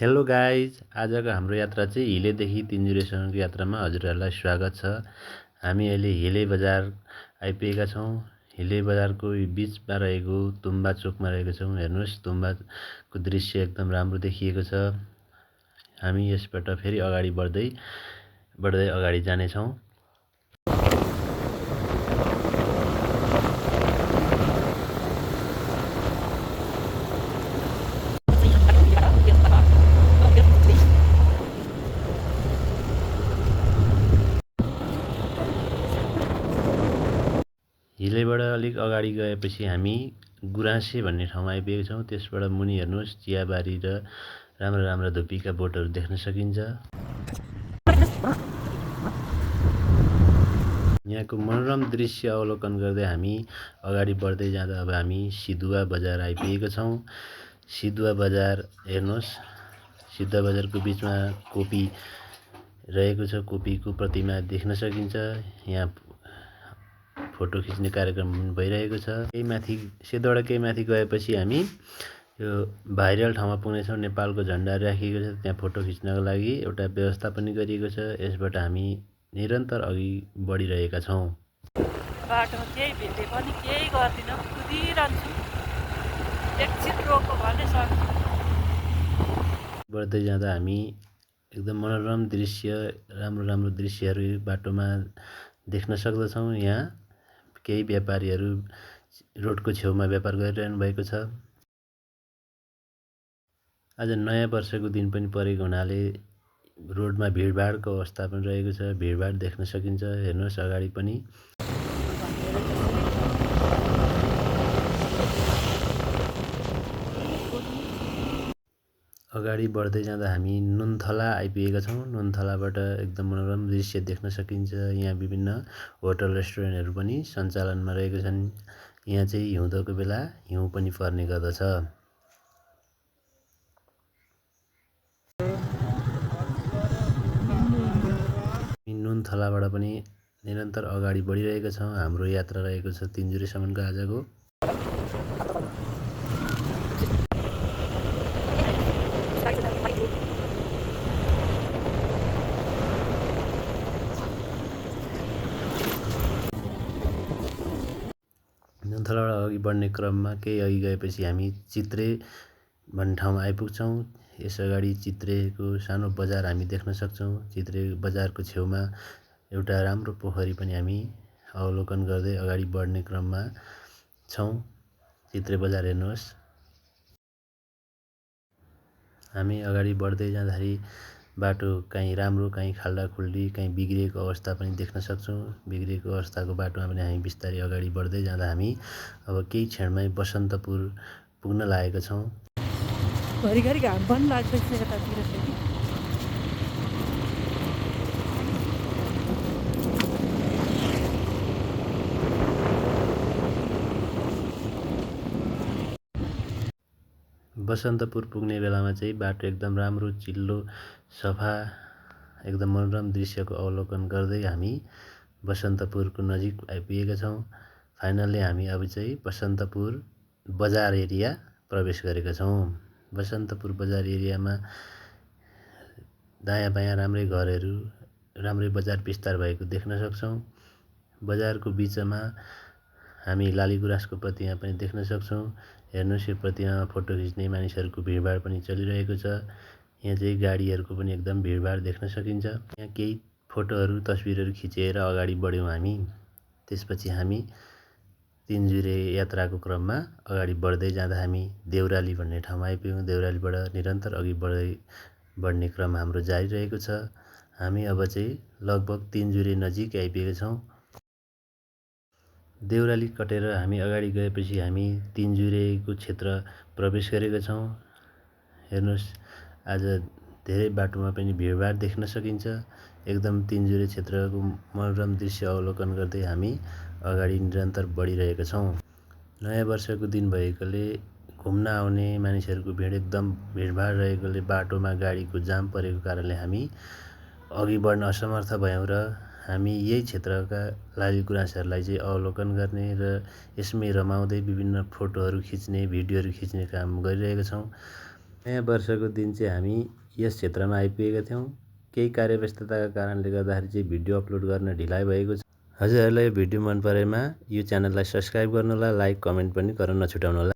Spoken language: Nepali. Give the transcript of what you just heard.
हेलो गाइज, आजको हाम्रो यात्रा चाहिँ हिलेदेखि तिनजुरेसम्मको यात्रामा हजुरहरूलाई स्वागत छ। हामी अहिले हिले बजार आइपुगेका छौँ। हिले बजारको बिचमा रहेको तुम्बा चोकमा रहेको छौँ। हेर्नुहोस्, तुम्बाको दृश्य एकदम राम्रो देखिएको छ। हामी यसबाट फेरि अगाडि बढ्दै अगाडि जानेछौँ। हिलेबाट अलिक अगाडि गएपछि हामी गुराँसे भन्ने ठाउँमा आइपुगेका छौँ। त्यसबाट मुनि हेर्नुहोस्, चियाबारी र राम्रा राम्रा धुपीका बोटहरू देख्न सकिन्छ। यहाँको मनोरम दृश्य अवलोकन गर्दै हामी अगाडि बढ्दै जाँदा अब हामी सिधुवा बजार आइपुगेका छौँ। सिधुवा बजार हेर्नुहोस्, सिधुवा बजारको बिचमा कोपी रहेको छ। कोपीको प्रतिमा देख्न सकिन्छ। यहाँ फोटो खिच्ने कार्यक्रम भइरहेको छ। केही माथि सेतोबाट केही माथि गएपछि हामी यो भाइरल ठाउँमा पुग्नेछौँ। नेपालको झन्डा राखिएको छ, त्यहाँ फोटो खिच्नको लागि एउटा व्यवस्था पनि गरिएको छ। यसबाट हामी निरन्तर अघि बढिरहेका छौँ। बाटोमा केही भेटे पनि केही गर्दिनँ, कुदिरहन्छु। एकछिन रोको भने बढ्दै जाँदा हामी एकदम मनोरम दृश्य, राम्रो दृश्यहरू बाटोमा देख्न सक्दछौँ। यहाँ केही व्यापारीहरू रोडको छेउमा व्यापार गरिरहनु भएको छ। आज नयाँ वर्षको दिन पनि परेको हुनाले रोडमा भिडभाडको अवस्था पनि रहेको छ। भिडभाड देख्न सकिन्छ। हेर्नुहोस्, अगाडि पनि अगाडि बढ्दै जाँदा हामी नुनथला आइपुगेका छौँ। नुनथलाबाट एकदम मनोरम दृश्य देख्न सकिन्छ। यहाँ विभिन्न होटल रेस्टुरेन्टहरू पनि सञ्चालनमा रहेका छन्। यहाँ चाहिँ हिउँदको बेला हिउँ पनि पर्ने गर्दछ। नुनथलाबाट पनि निरन्तर अगाडि बढिरहेका छौँ। हाम्रो यात्रा रहेको छ तिनजुरेसम्मको आजको। नुनथलाबाट अघि बढ्ने क्रममा केही अघि गएपछि हामी चित्रे भन्ने ठाउँमा आइपुग्छौँ। यस अगाडि चित्रेको सानो बजार हामी देख्न सक्छौँ। चित्रे बजारको छेउमा एउटा राम्रो पोखरी पनि हामी अवलोकन गर्दै अगाडि बढ्ने क्रममा छौँ। चित्रे बजार हेर्नुहोस्। हामी अगाडि बढ्दै जाँदाखेरि बाटो काहीँ राम्रो, काहीँ खाल्डाखुल्डी, काहीँ बिग्रिएको अवस्था पनि देख्न सक्छौँ। बिग्रिएको अवस्थाको बाटोमा पनि हामी बिस्तारै अगाडि बढ्दै जाँदा हामी अब केही क्षणमै बसन्तपुर पुग्न लागेका छौँ। घरिघरि घाम पनि लाग्दैछ यतातिर फेरि। बसन्तपुर पुग्ने बेलामा चाहिँ बाटो एकदम राम्रो, चिल्लो, सफा, एकदम मनोरम दृश्यको अवलोकन गर्दै हामी बसन्तपुरको नजिक आइपुगेका छौँ। फाइनल्ली हामी अब चाहिँ बसन्तपुर बजार एरिया प्रवेश गरेका छौँ। बसन्तपुर बजार एरियामा दायाँ बायाँ राम्रै घरहरू, राम्रै बजार विस्तार भएको देख्न सक्छौँ। बजारको बिचमा हामी लालीगुराँसको प्रतिमा पनि देख्न सक्छौँ। हेर्नुहोस्, यो प्रतिमामा फोटो खिच्ने मानिसहरूको भिडभाड पनि चलिरहेको छ। यहाँ चाहिँ गाडीहरूको पनि एकदम भिडभाड देख्न सकिन्छ। यहाँ केही फोटोहरू, तस्बिरहरू खिचेर अगाडि बढ्यौँ हामी। त्यसपछि हामी तिनजुरे यात्राको क्रममा अगाडि बढ्दै जाँदा हामी देउराली भन्ने ठाउँमा आइपुग्यौँ। देउरालीबाट निरन्तर अघि बढ्ने क्रम हाम्रो जारी रहेको छ। हामी अब चाहिँ लगभग तिनजुरे नजिक आइपुगेका छौँ। देउराली कटेर हामी अगाडि गएपछि हामी तिनजुरेको क्षेत्र प्रवेश गरेका छौँ। हेर्नुहोस्, आज धेरै बाटोमा पनि भिडभाड देख्न सकिन्छ। एकदम तिनजुरे क्षेत्रको मनोरम दृश्य अवलोकन गर्दै हामी अगाडि निरन्तर बढिरहेका छौँ। नयाँ वर्षको दिन भएकोले घुम्न आउने मानिसहरूको भिड एकदम भिडभाड रहेकोले बाटोमा गाडीको जाम परेको कारणले हामी अघि बढ्न असमर्थ भयौँ र हामी यही क्षेत्रका लालीगुराँसहरूलाई चाहिँ अवलोकन गर्ने र यसमै रमाउँदै विभिन्न फोटोहरू खिच्ने, भिडियोहरू खिच्ने काम गरिरहेका छौँ। नयाँ वर्षको दिन चाहिँ हामी यस क्षेत्रमा आइपुगेका थियौँ। केही कार्यव्यस्तताका कारणले गर्दाखेरि चाहिँ भिडियो अपलोड गर्न ढिलाइ भएको छ। हजुरहरूलाई यो भिडियो मन परेमा यो च्यानललाई सब्स्क्राइब गर्नुहोला, लाइक कमेन्ट पनि गर्न नछुटाउनुहोला।